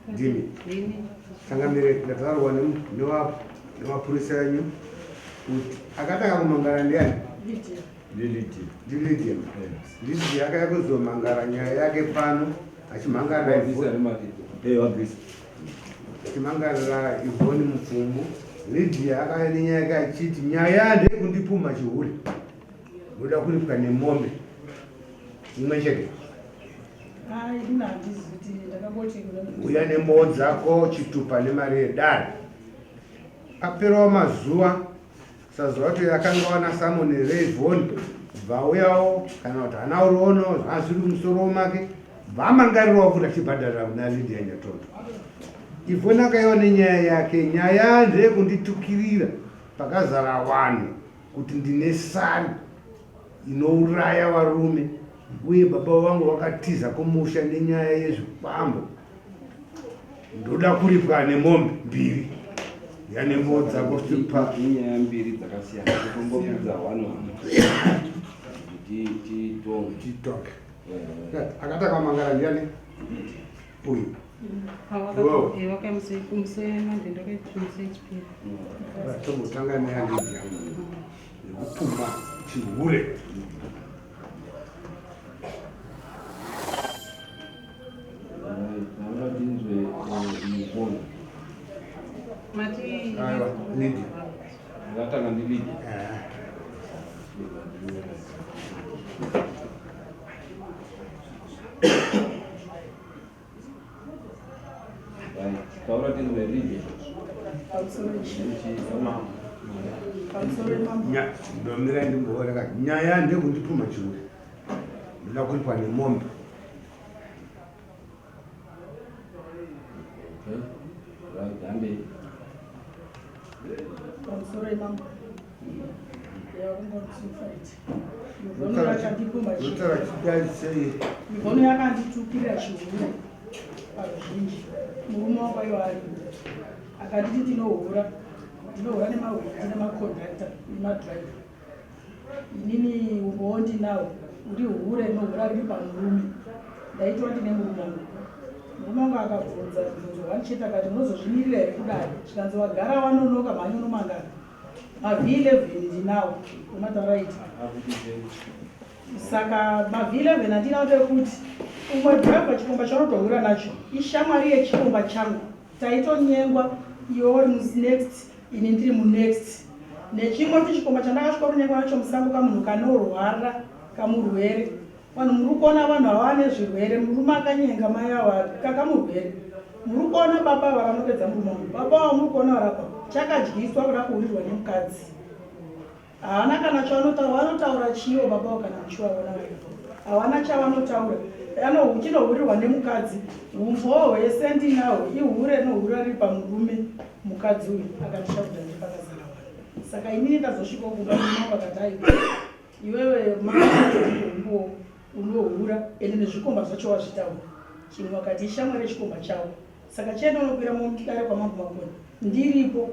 Ndimi. Changamire ndataurwa nemapurisa enyu kuti akatanga kumangara ndiani? Ndilydia. Lydia akaya kuzomangara nyaya yake pano achimangarira achimangarira Ivoni Mupfumbu. Lydia akaya nenyaya yake achiti nyaya ndeyekundipumha chihure, ndoda kuripwa nemombe imwe chete. Uya nembowo dzako chitupa nemari yedare. Aperawo mazuva sazuva kuti akanga wana samoni reivhoni bvauyawo kana kuti hana uriono zvazviri musoro make bvamangarirwawo futi achibhadharira kuna Lydia Nyatondo. Ivhoni akaiwa nenyaya yake nyaya ndeyekunditukirira pakazara vanhu kuti ndine sari inouraya varume uye baba vangu vakatiza kumusha nenyaya yezvikwambo ndoda kuripwa nemombe mbiri yanembo dzako pa inyaya mbiri dzakasiyana totombopedza one one titonge titonge akataka mangara ndiani uyu tombotanga neyalidia yekupumha chihure Lydia. Ngatanga ndi Lydia. Taura tinzwe Lydia. Ndomira ndimboona nyaya ndekundipumha chihure ndoda kuripwa nemombe. Okay. Right, handei. Pamusoro imambo. Mikono yakanditukirira chihure paruzhinji murume wangu aiwa aripo akanditi ndinohura ndinohura nemahwindi nemakondakta nemadriver inini umbowo ndinawo uri hure nohura riri pamurume ndaitwa ndine murume wangu murume wangu akabvunza mubvunzo one chete akati munozozvimirira here kudai zvikanzi wagara wanonoka mhani unomangana mav11 ndinawo umatauraiti saka mav11 andinawo ndekuti umwe driver chikomba chaunotohura nacho ishamwari yechikomba changu taitonyengwa iwe uri next ini ndiri munext nechimwe kuti chikomba chandakasvika kunyengwa nacho musango kamunhu kanorwara kamurwere vanhu muri kuona vanhu ava vane zvirwere murume akanyenga mai ava kakamurwere muri kuona baba ava vanopedza murume wangu baba ava muri kuona varapa chakadyiswa kuda kuhurirwa nemukadzi Haana kana chavanotaura, vanotaura chiiwo baba avo kana muchivaona varipo. Hawana chavanotaura. Ano chinohurirwa nemukadzi. Humbowo hwese ndinahwo ihure rinohura riri pamurume mukadzi uyu akandishaudha ndiri pakazara vanhu. Saka inini ndazosvikawo kumba murume wangu akati aiwa iwewe maumbowo unohura ende nezvikomba zvacho wazvitaura. Chimwe akati ishamwari yechikomba chavo. Saka chienda unokwira mudare kwamambo Makoni ndiripo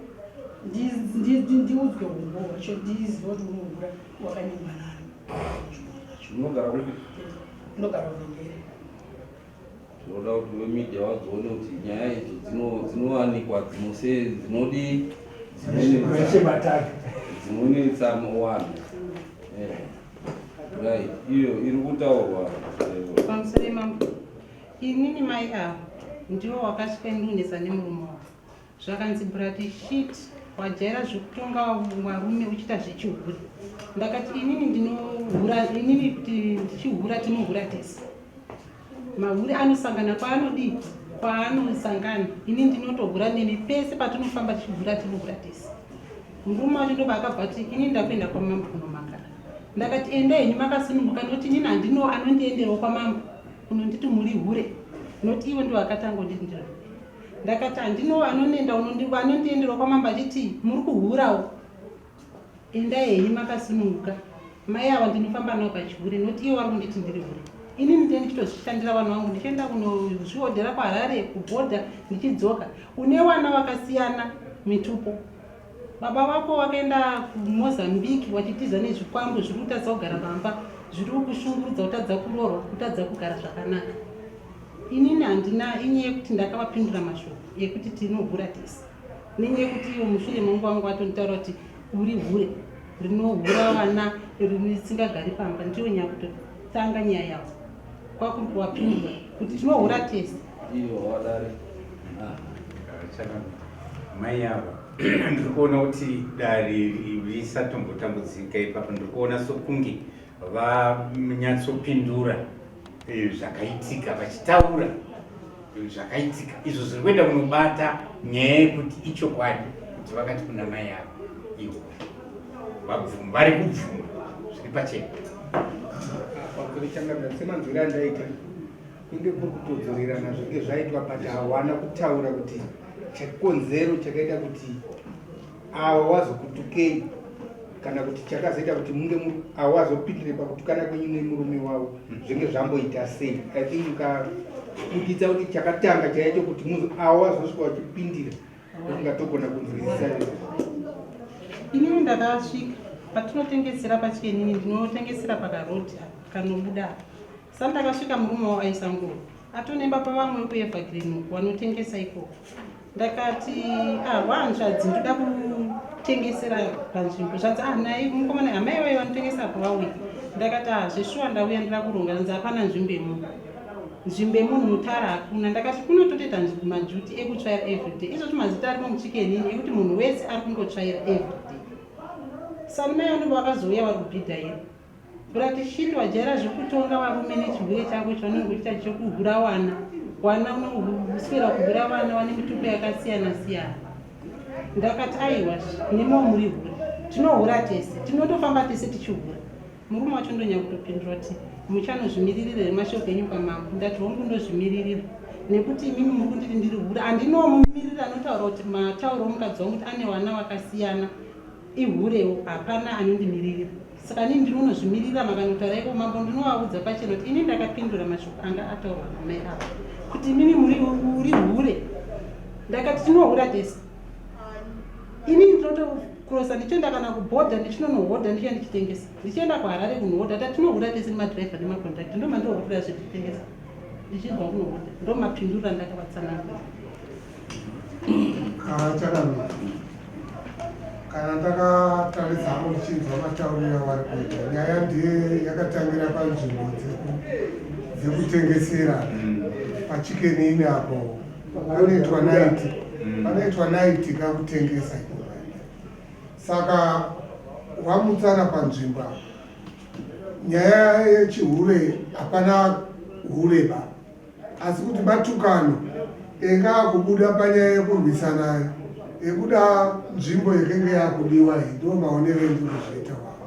ndiudzwe humbo hwacho ndizive kuti unohura wakanyengwa nani. Unogara kupi? Ndinogara kuVengere. Tinoda kuti vemedia vazoone kuti nyaya idzo dzinowanikwa dzinose dzinodii dzinonetsa vanhu. Eh. Right, iyo iri kutaurwa. Pamusoro mambo. Inini mai ava ndivo wakasvika ndunesa nemurume wavo zvakanzi brati shit wajaira zvekutonga varume uchiita zvechihure ndakati inini ndinohura inini kuti ndichihura tinohura tese mahure anosangana kwaanodii kwaanosangana ini ndinotohura nemi pese patinofamba tichihura tinohura tese murume wacho ndopaakabva ati ini ndakuenda kwamambo kunomangara ndakati enda henyu makasununguka nokuti inini handino anondienderawo kwamambo unonditi muri hure not iwe ndiwe akatanga unditi ndiri hure ndakati handino anonenda anondienderawo kwamambo achiti muri kuhurawo endai henyu makasununguka mai ava ndinofamba navo pachihure not iwe wari kunditi ndiri hure inini ndine ndichitozvishandira vanhu vangu ndichienda kunozviodhera kuharare kubhodha ndichidzoka une wana wakasiyana mitupo Baba vako wakaenda kuMozambique wachitiza nezvikwambo zviri kutadza kugara pamba zviri kukushungurudza kutadza kuroorwa kutadza kugara zvakanaka. Inini handina inyaya yekuti ndakavapindura mashoko ekuti tinohura tese nenyaya yekuti ivo mushure menguva vangu vatonditaura kuti uri hure rinohura vana risingagari pamba ndiyo nyakutotanga nyaya yavo kwakuri kuvapindura kuti tinohura tese. Iyo wadare. Ah. Mai ava ndiri kuona kuti dare risatombotambudzika ipapo ndiri kuona sokunge vanyatsopindura eh, zvakaitika vachitaura eh, zvakaitika izvo zviri kuenda kunobata nyaya yekuti ichokwadi kuti vakati kuna mai ava ivo vabvuma vari kubvuma zviri pachena semanzwiro andaita kunge kuri kutodzorerana zvinge zvaitwa but hawana kutaura kuti chakonzero chakaita kuti ava wazokutukei kana kuti chakazoita kuti munge ava wazopindire pakutukana kwenyu nemurume wavo zvinge zvamboita sei i think mukabuditsa kuti chakatanga chaicho kuti ava wazosvika wachipindira ndokungatogona kunzwisisa inini ndakasvika patinotengesera pachikenini ndinotengesera pakarodi kanobuda apa sa ndakasvika murume wavo aisa nguo atonemba pavamwe kuevergreen uku vanotengesa ikoko ndakati ah, wanzvadzi ndoda kutengesera panzvimbo zvanzi ah, nai mukomana amai vaye vanotengesa apo vauya ndakati ah, zveshuwa ndauya ndira kuronga zvanzi hapana nzvimbo yemunhu nzvimbo yemunhu mutara hakuna ndakati kuno totoita majuti ekutsvaira everyday izvozvo mazita arimo muchikenini ekuti munhu wese ari kungotsvaira everyday sanimai vanenge vakazouya vari kubhidha here But shit wajaira zvekutonga varume nechihure chako chaunenge uchiita chekuhura wana wana unoswera kuhura vana vane mitupo yakasiyana siyana ndakati aiwa nemiwo muri hure tinohura tese tinotofamba tese tichihura murume wacho ndonyanya kutopindura kuti muchanozvimiririra here mashoko enyu kwamambo ndati hongu ndozvimiririra nekuti imimi muri kunditi ndiri hure andinomumirira anotaura kuti matauro omukadzi wangu kuti ane vana vakasiyana ihurewo hapana anondimiririra Saka ini ndinonozvimirira makanotaura iko mambo ndinovaudza pachena kuti ini ndakapindura mashoko anga ataurwa namai ava kuti imimi muri uri hure ndakati tinohura tese ini ndinotokurosa ndichienda kana kubhodha ndichinonohodha ndichiya ndichitengesa ndichienda kuharare kunohodha tatinohura tese nemadhiraivha nemakondakta ndomandohurira zve ndichitengesa ndichibva kunohodha ndomapindurira ndakavatsanangura Chakamira kana ndakatarisa hangu ndichinzwa matauriro avari kuita nyaya ndiye yakatangira panzvimbo dzekutengesera pachikeni ini apo panoitwa naiti panoitwa naiti kakutengesa saka wamutsana panzvimbo apo nyaya yechihure hapana hure ba asi kuti matukano enga akubuda panyaya yekurwisana yekuda nzvimbo yekenge yakudiwa iyi ndo maonero endiri kuzviita wavo.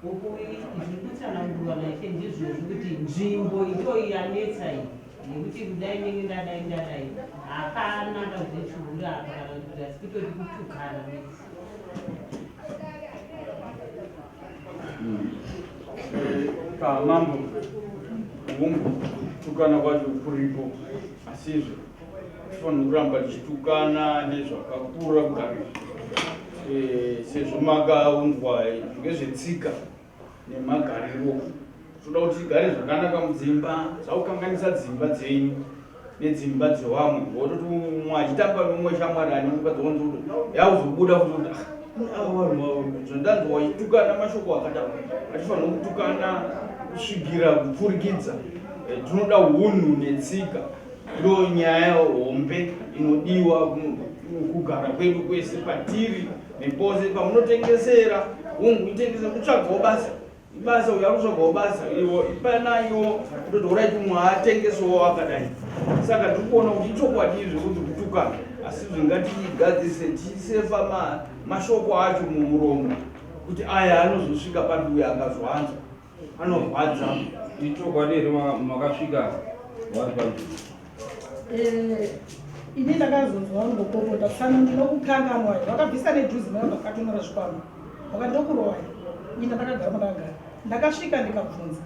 Uku zviri kutsanangurwa naIshe ndizvozvo kuti nzvimbo iyoyi yanetsa iyi yekuti kudai ndenge ndadai ndadai hapana pazvechihure apa kana kuti asi kutoti kutukana bedzi. Pamambo hongu kutukana kwacho kuripo asizve tifanira kuramba tichitukana nezvakakura kudaro eh, sezvo makaunzwa ngezvetsika nemagariro toda kuti tigare zvakanaka mudzimba zvakukanganisa dzimba dzenyu nedzimba dzewamwe wototi umwe achitamba neumwe shamwari ane mukadzi wanzi kuti yakuzobuda futi kuti ah, ava vanhu zvandanzwa wachitukana mashoko akadaro atifanira kutukana kusvikira kupfurikidza eh, tinoda hunhu netsika Ndo nyaya hombe inodiwa kugara kwedu kwese patiri nepose pamunotengesera hungu itengesa kutsvagawo basa ibasa uyo akutsvagawo basa iwo ipanaiwo kutoti orit umwe atengesewo akadai saka tiri kuona kuti ichokwadi izvi kunzi kutukana asi zvingatigadzise tisefa mashoko acho mumuromo kuti aya anozosvika papi uyo akazoanzwa anorwadza. Ichokwadi here makasvika vari panzvimbo? Eh, ini ndakazonzwa vangopopota tsano ndinokukanganwa vakabvisa nejuzi mai vakatonora zvikwama vakandokurovai ini ndakagara mandakagara ndakasvika ndikabvunza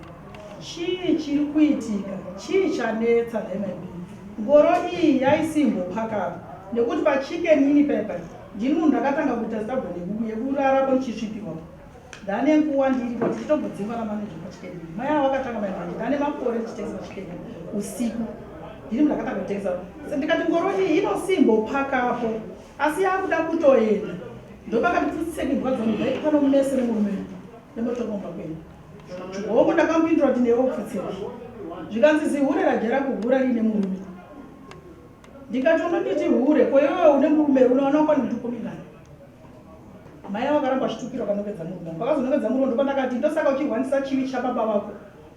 chii chiri kuitika chii chanetsa nhai maibini Ngoro iyi yaisimbopaka apa nekuti pachicken ini paipa ndini munhu ndakatanga kuita stubborn yekurarapo ndichisvipirwa. Ndane nguva ndiripo tichitombodzingwa namanager pachicken inn. Mai ava vakatanga mai manje ndane makore ndichitengesa pachicken inn usiku. Ndini munhu ndakatanga kutengesa. Ndikati ngoro iyi inosimbopakapo asi yakuda kutoenda. Ndopakati pfutseki imbwa dzangu bvai pano mese nemurume nemotokomba kwenyu. Hongu ndakamupindura kuti newe pfutseki. Zvikanzi zihure rajera kuhura riine murume. Ndikati unonditi hure ko iwewe une murume unoona kwani mitupo mingani? Mai avo vakaramba vachitukira vakanongedza murume wangu. Vakazonongedza murume ndopandakati ndosaka uchirwanisa chivi chababa vako.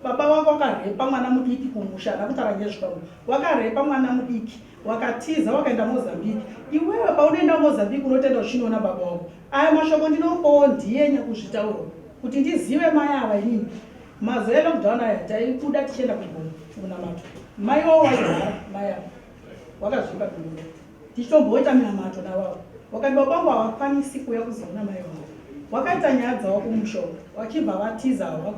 Baba vako wakarepa mwana mudiki kumusha haana kutaura nyaya zvikwambo. Wakarepa mwana mudiki wakatiza wakaenda Mozambique. Iwewe paunoenda Mozambique unotenda uchinoona baba wako. Aya mashoko ndinopawo ndiye nyakuzvitaura kuti ndizive mai ava inini. Mazuva elockdown aya taibuda tichienda kugomo kunamato. Mai wavo waigara mai ava wakazvipa dumbu. Tichitomboita minamato navo ava. Wakati baba vangu havakwanisi kuuya kuzoona mai vangu. Wakaita nyaya dzavo kumusha uko vachibva vatiza havo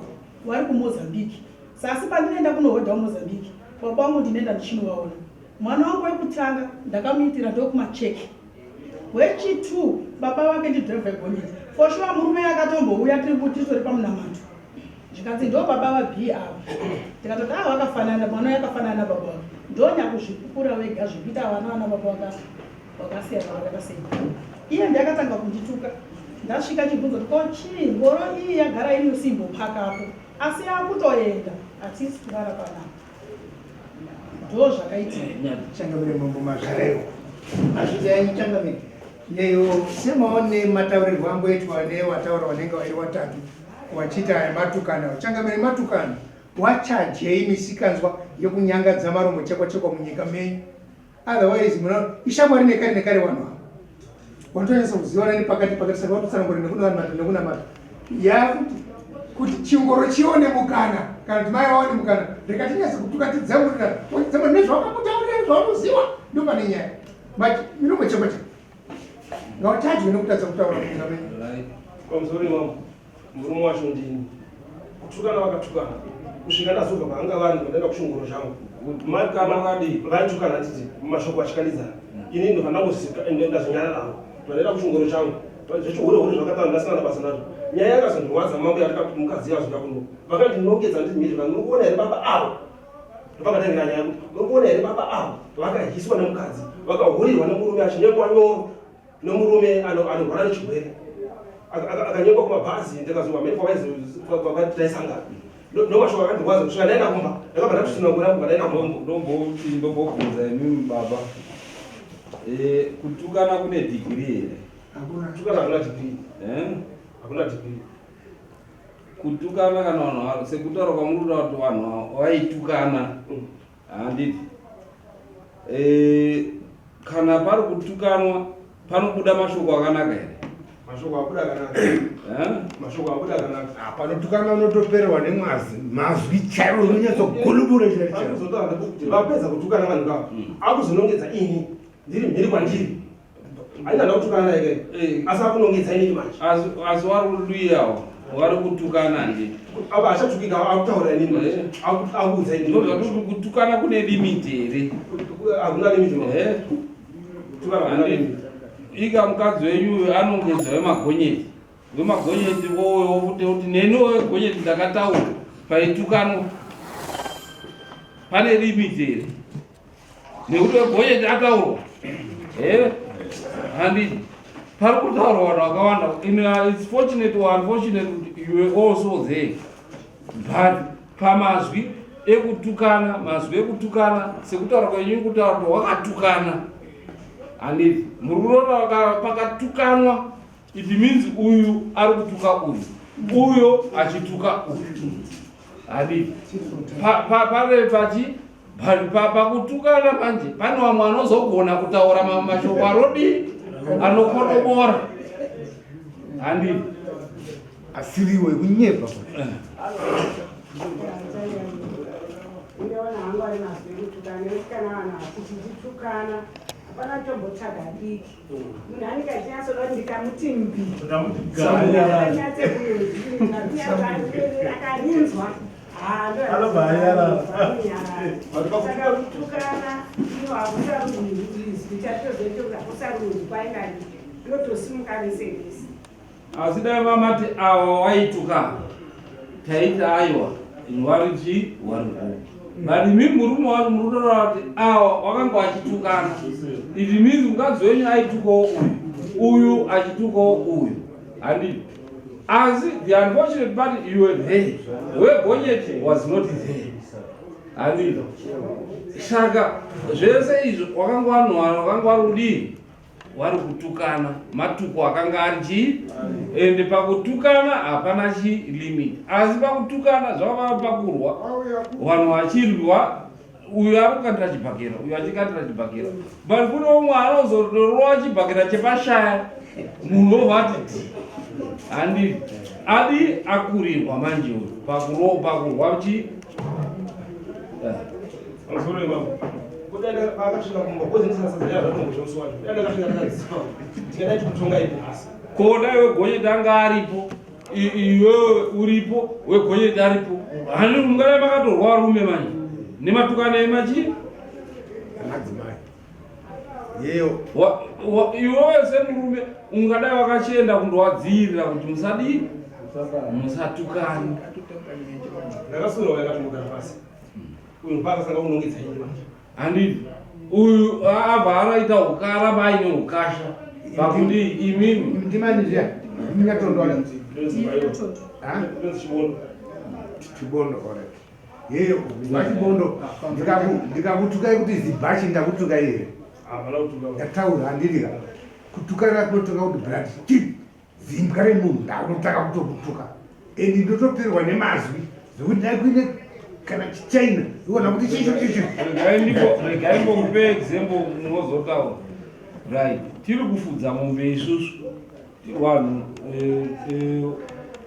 vari kuMozambique. Sasi pandinoenda kunohodha kuMozambique baba vangu ndinoenda ndichinovaona. Mwana wangu wekutanga ndakamuitira ndokumacheke. Wechi two baba vake ndidriver gonyeti. For sure murume akatombouya tiri titori pamunamato. Zvikanzi ndo baba va B ava. Tikatoti ah vakafanana mwana uyu akafanana nababa vake. Ndonyakuzvipupura wega zvekuita vana vana baba vaka vakasiyana vakaita sei. Iye ndiye akatanga kundituka. Ndasvika chibvunzo kuti ko chii ngoro iyi yagara iri usimbopakapo asi yakutoenda hatisi kurara panapa. Ndo zvakaitika. Changamire mambo mazvarewo. Azvidzai changamire. Neyo semaone mataurirwo angoitwa newataura wanenge wairi watatu wachiita aya matukano. Changamire matukano. Wachajei misikanzwa yekunyangadza maromo chekwa chekwa munyika menyu. Otherwise muna ishamwari nekare nekare vanhu ava. Wanotonyatsa kuzivana nepakati pakati saka watotsanangura nekunamata nekunamata. Yakuti kuti chingoro chione mukana kana kuti mai vaone mukana rega tinyatse kutuka tidzamurira wadzamura nezvawakakutaurira zvaunoziva ndopane nyaya but miromo chekwa chekwa ngawachajwe nekutadza kutaura munyika menyu. Pamusoro imamo murume wacho ndini kutukana vakatukana kusvika ndazobva paanga vari ndaenda kuchingoro changu vaitukana handiti mashoko achikandidzana ini ndobva ndangosika ndazonyararawo ndaenda kuchingoro changu zvechihure hure zvakataura ndasina nabasa nazvo nyaya yakazondirwadza mambo yati mukadzi yazouya kuno vakandinongedza nditi mhiri muri kuona here baba avo ndopakatangira nyaya kuti muri kuona here baba avo vakahiswa nemukadzi vakahurirwa nemurume achinyengwa nyoro nomurume anorwara nechirwere akanyengwa kumabhazi ndikazonga mheni kwavaitaisangana nomashoko akandirwadza kusvika ndaenda kumba ndakabva ndatosunangura kubva ndaenda kumba ndomboti ndombobvunza imimi baba eh, kutukana kune dhigiri here kutukana hakuna dhigiri eh? hakuna dhigiri kutukana kana vanhu sekutaura kwamuri kutaura kuti vanhu vaitukana mm. Handiti e, kana pari kutukanwa panobuda mashoko akanaka here? Mashoko abuda akanaka. Eh? Mashoko abuda akanaka. Ah, panotukana unotopererwa nemwazi mazwi chaiwo unonyatsogulubura chairo chairo. Vapedza kutukana vanhu kava. Hmm. Akuzonongedza ini ndiri mhiri kwandiri. Haina nda kutukana naye kai. Eh. Asi akunongedza inini manje. Asi asi wari kuduyawo. Wari kutukana ndi. Apa achatukika akutaura inini manje. Eh. Akuudza inini. Ndozvati kutukana kune limit here? Hakuna limit manje. Eh. Kutukana hakuna limit. Ika mukadzi wenyu uyu anongedza wemagonyeti. Wemagonyeti wowe wokuti kuti neni wegonyeti ndakataura paitukanwa. Pane limit here? nekuti wegonyeti ataurwa eh handiti pari kutaurwa vanhu vakawanda in uh, it's fortunate or unfortunate kuti you were also there but pamazwi ekutukana mazwi ekutukana sekutaura kwenyu kutaura kuti wakatukana handiti muri kunoona pakatukanwa it means uyu ari kutuka uyu uyo achituka uyu handiti pave pachi pakutukana manje pane vamwe anozogona kutaura mashoko arodi anokodobora handi asiriwo ekunyepa Ndaona hangu ari mazwi ekutukana nekuti kana vanhu kuti titukana hapana kutombotsvaga diki munhu anenge achinyatsoda kuti ndikamuti mbi akarinzwa. Saka kutukana iyo hakusarudzi izwi chatitozoita kuti hakusarudzi kwaingani tinotosimuka vese vese. Asi dai vamati awa waituka taiti aiwa wari chii wari go but imi murume wacho muri kutotaura kuti awa wakanga wachitukana it means mukadzi wenyu aitukawo uyu uyu achitukawo uyu handii asi the unfortunate part you were there wegonyeti was not there handii saka zvese izvo wakanga wanhuwana wakanga wari kudii wari kutukana matuko akanga ari chii ende pakutukana hapana chi limit asi pakutukana zvava pakurwa vanhu vachirwa uyu ari kukandira chibhakera uyu achikandira chibhakera but kune umwe anozorova chibhakera chepashaya munhu ovati ti handi adi akurirwa manje uyu pakurwa chi ko dai wegonyeti anga aripo iwewe uripo wegonyeti aripo hani mungadai makatorwa varume manje nematukano emachi madzimai yeyo iwewe semurume ungadai wakachienda kundowadziirira kuti musadii musatukani ndakasura yakatombogara pasi uyu paakasanga kunongedza ini manje handiti uyu abva araita ukara vaine ukasha pakuti imimi ndimani zviya ndingatondwa chibondo alright yeyo vachibondo ndikakutukai kuti zibhachi ndakutukai here ndataura handiti ka kutukana kunotoka kuti brad chip zimbwa remunhu ndakunotanga kutokutuka and ndotoperwa nemazwi zvekuti dai kuine kana chichina iona kuti chicho chicho regai mbomupedze mbo munozotaura right tiri kufudza mombe isusu vanhu eh, eh,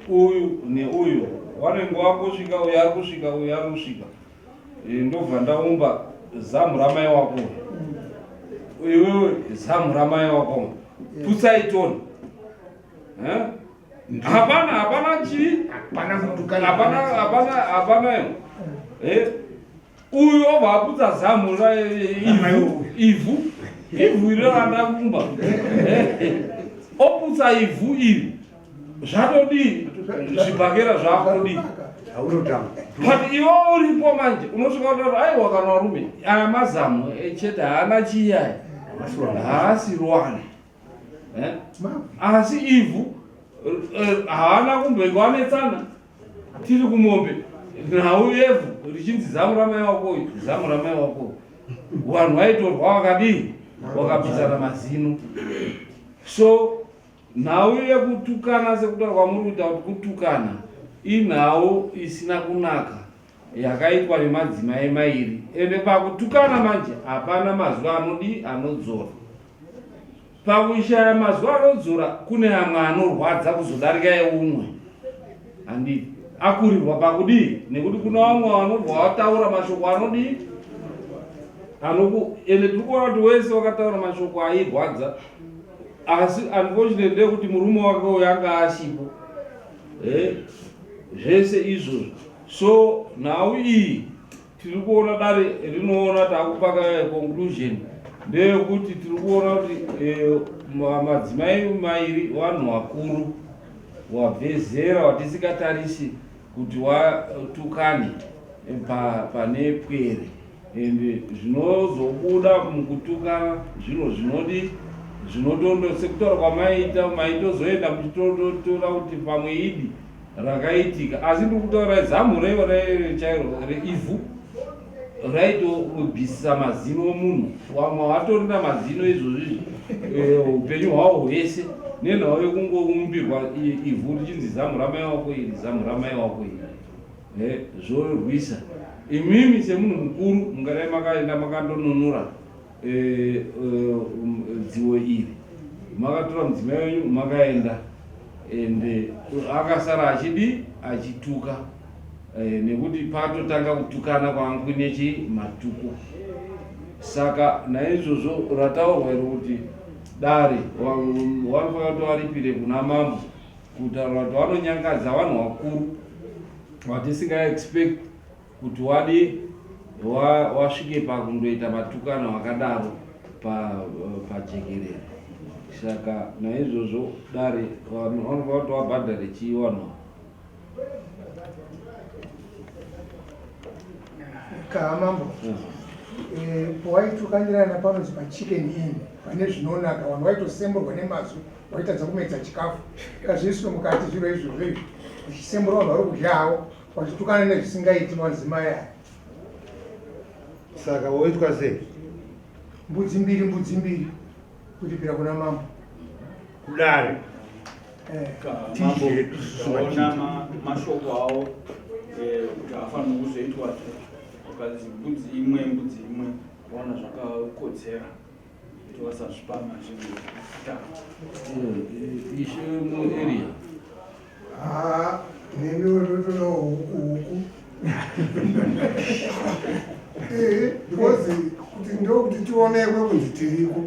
uyu neuyu wanenge wakusvika uyu ari kusvika uyu ari kusvika Eh, ndobva ndaumba zamu ramai wako iwewe zamu ramai wako putsai toni eh? hapana hapana chii hapana hapana hapana eh? uyu obva aputsa zamu ivhu ivhu ivhu iri randakumba oputsa ivhu iri zvatodii zvibhakera zvakutodii but iwe uripo manje unosvika kutaura aiwa kana varume aya mazamu eh, chete haana chii aya haasi rwani eh? asi ivhu eh, haana kumbenge wanetsana tiri kumombe nhau yevhu richinzi zamu ramai wako uyu zamu ramai wako vanhu vaitorwa wakadii wakabvisana mazino so Nhau yekutukana sekutaura kwamuri kuita kuti kutukana inhau isina kunaka yakaitwa nemadzimai mairi ende pakutukana manje hapana mazwi anodii anodzora pakushaya mazwi anodzora kune amwe anorwadza kuzodarika eumwe handiti akurirwa pakudii nekuti kuna vamwe vanobva vataura mashoko anodii anoku ende tiri kuona kuti wese wakataura mashoko airwadza asi unfortunately ndeyekuti murume wake uyo anga asipo eh, zvese izvozvo so nhau iyi tiri kuona dare rinoona takupaka conclusion ndeyekuti tiri kuona kuti eh, madzimai mairi vanhu vakuru wabve zera watisingatarisi kuti watukane eh, pane pwere and zvinozobuda mukutukana zviro zvinodi zvinotondo sekutaura kwamaiita maitozoenda muchitotora kuti pamwe idi rakaitika asi ndiri kutaura zamu raiva chairo reivhu raitobvisisa mazino omunhu wamwe watorina mazino izvozvi eh, upenyu hwawo hwese nenhau yekungoumbirwa ivhu richinzi zamu ramai wako iri zamu ramai wako iri Eh, zvorwisa imimi semunhu mukuru mungadai makaenda makandonunura eh, eh, um, dziwo iri makatora mudzimai wenyu makaenda and akasara achidi achituka nekuti patotanga kutukana kwanga kuine chi matuko saka naizvozvo rataurwa iro kuti dare vanofanira kuti varipire kuna mambo kutaura kuti vanonyangadza vanhu vakuru. Watisinga expect kuti wadi wasvike pakundoita matukano akadaro pajekerere saka naizvozvo dare vanofanira kuti wabhadhare chii vanhu Kaa mambo eh, pawaitukanirana panonzi pachicken inn pane zvinonaka vanhu waitosemburwa nemazwi waitadza kumedza chikafu kazviiswe mukati zviro izvozvo izvi zvichisemburwa vanhu vari kudya havo vachitukana nezvisingaiti madzimai aya Saka woitwa sei? Mbudzi mbiri mbudzi mbiri kuripira kuna mambo kudare. Eh. Mambo taona mashoko awo eh, kuti haafaniri kuzoitwa ukanzi mbudzi imwe mbudzi imwe waona zvakakodzera kuti vasazvipa mazvinhu Ishe muarea Haa neniwo ndotodawo huku huku. Eh, because kuti ndokuti tionekwe kunzi tiriko.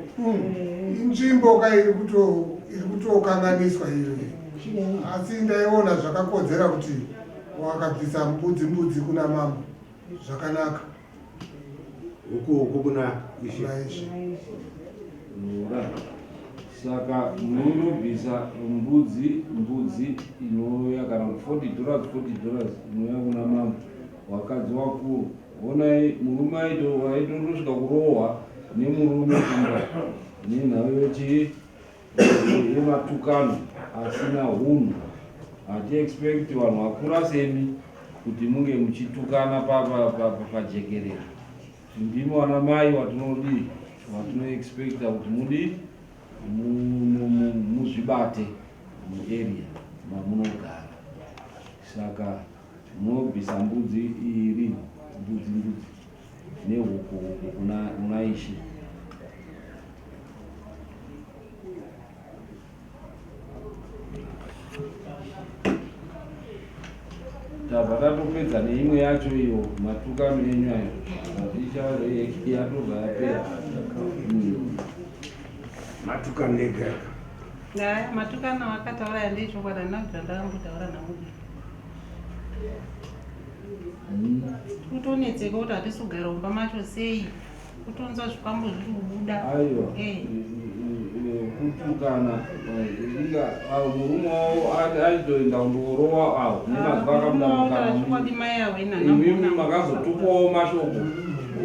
Inzvimbo ka iri kuto iri kutokanganiswa iyoyi. Asi ndaiona zvakakodzera kuti wakabvisa mbudzi mbudzi kuna mambo zvakanaka. Huku huku kuna ishe. Kuna ishe. Alright. Saka munobvisa mbudzi mbudzi inouya kana kuti 40 dollars 40 dollars inouya kuna mambo wakadzi wakuru honai murume aito aitondosvika kurohwa nemurume kumba nenhau yechii yematukano asina hunhu hati expect vanhu vakura semi kuti munge muchitukana pajekerere ndimi wana mai watinodii watinoexpecta kuti mudii muzvibate muarea mamunogara saka munobvisa mbudzi iri mbudzi mbudzi nehuku huku kuna ishe Tabva tatopedza neimwe yacho iyo matukano enyu ayo yatobva yapera. Matukano ega. Ngaya matukano akataura yandechokwadi handina kubvira ndakambotaura namubi. Kutonetseka kuti hatisi kugara mumba macho sei. Kutonzwa zvikwambo zviri kubuda. Aiwa. Eh. Kutukana inga murume wavo aitoenda kundorowa awo nemazuva akabuda mukanwa. Imimi makazotukawo mashoko.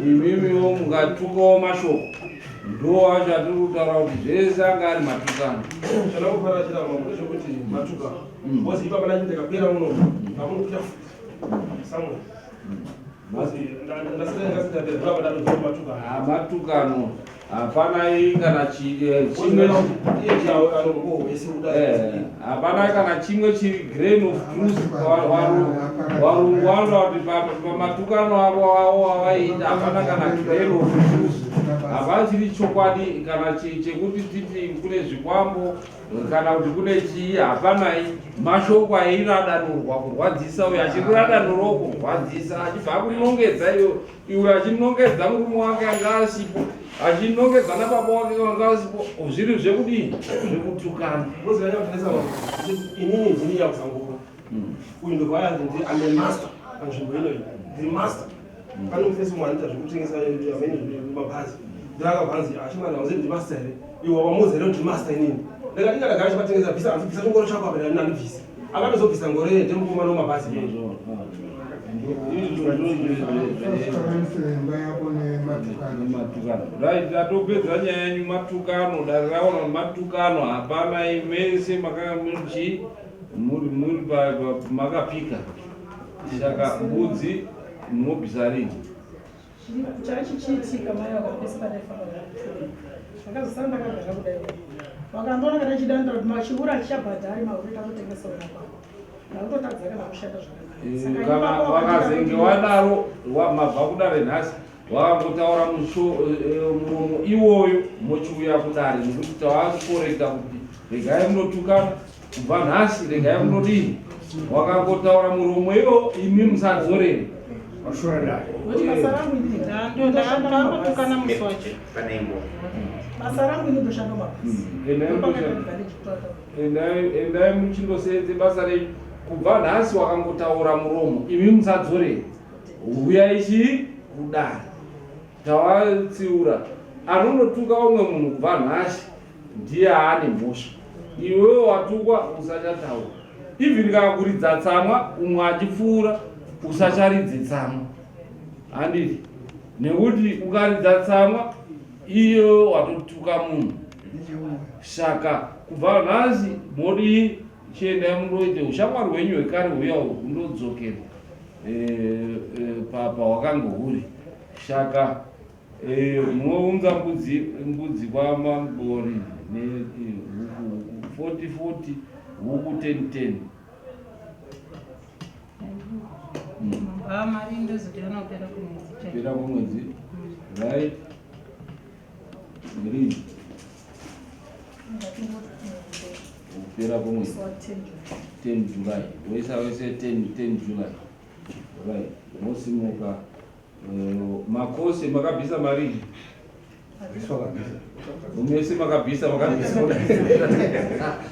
Imimiwo mukatukawo mashoko. Ndo acho atiri kutaura kuti zvese anga ari matukano. Chandakufara chira mambo ndechekuti matuka. Because ipapa ndachindakapera muno. Amunokuita futi. Somewhere. Matukano hapana kana chimwe hapana kana chimwe chiri grain of truth. Varungu vanoda kuti pamatukano avo avo avaiita hapana kana grain of truth, hapana chiri chokwadi kana chekuti titi kune zvikwambo kana kuti kune chii hapanai mashoko airadanurwa kurwadzisa uyo achiradanurwawo kurwadzisa achibva akunongedza iyo iwe achinongedza murume wake anga asipo achinongedza nababa wake anga asipo zviri zvekudii zvekutukana inini ndini yakuzangura uyu ndobva yanzi ndi I'm a master panzvimbo inoyi ndiri master pane mufesi mumwe anoita zvekutengesa amene mabhazi ndakabva anzi achimwana wanzi ndi master here iwe wamuudza here kuti master inini ndakati ndakagara chivatengesa bvisa hanzi bvisa chingoro chako apa ndani andibvisa akatozobvisa ngoro yeye ndemukoma nomabhazi yeye Matukano. Right, tatopedza nyaya yenyu matukano, dare raona matukano hapana mese makamuchi muri muri makapika saka mbudzi munobvisa rini Chachichiitika mai vakapesi pandaifanira kutora zvakazosara ndakagara kudai vakandiona kana chidandira kuti machiura achichabhadhari mahure takutengesa ona kwako ndakutotadza kana kushanda zvakanaka Saka Kana ipapo wakazenge wadaro mabva kudare nhasi wakangotaura muromo iwoyo mochiuya kudare nekuti tavakukorekta kuti regai munotukana kubva nhasi regai munodii wakangotaura muromo iwo imi musadzorere Ndakatukana musi wacho. Basa rangu ini ndoshanda mabasa. Endai muchindoseenze basa renyu. Kubva nhasi wakangotaura muromo, imi musadzorere. Huyai chii kudare. Tawatsiura. Anonotuka umwe munhu kubva nhasi ndiye aane mhosva. Iwewe watukwa usachataura. Even kana kuridza tsamwa umwe achipfuura usacharidze tsamwa. Handiti? Nekuti ukaridza tsamwa iyo watotuka munhu. Saka kubva nhasi modii chiendai mundoite ushamwari hwenyu hwekare huya hundodzokera eh, eh, pahwakange huri. Saka eh, munounza mbudzi mbudzi kwamambori nehuku 40 40 huku 10 10. Ah, mari ndozotoona kupera kwemwedzi chaiko. Kupera kwemwedzi. Right. Green. Kupera kwemwedzi. 10 July. Wese wese 10 10 July. Right. Mosimuka. Eh, makosi makabvisa mari. Mese makabvisa makabvisa.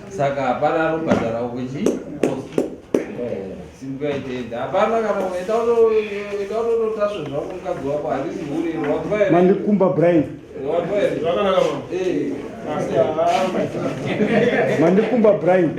Saka hapana anobhadhara kuchi kosi. Eh, simukai tiende. Hapana kana enda unototasva zvako mukadzi wako harisi hure wanzwa here? Mandikumba Brian. Wanzwa here? Zvakanaka mama. Eh. Mandikumba Brian.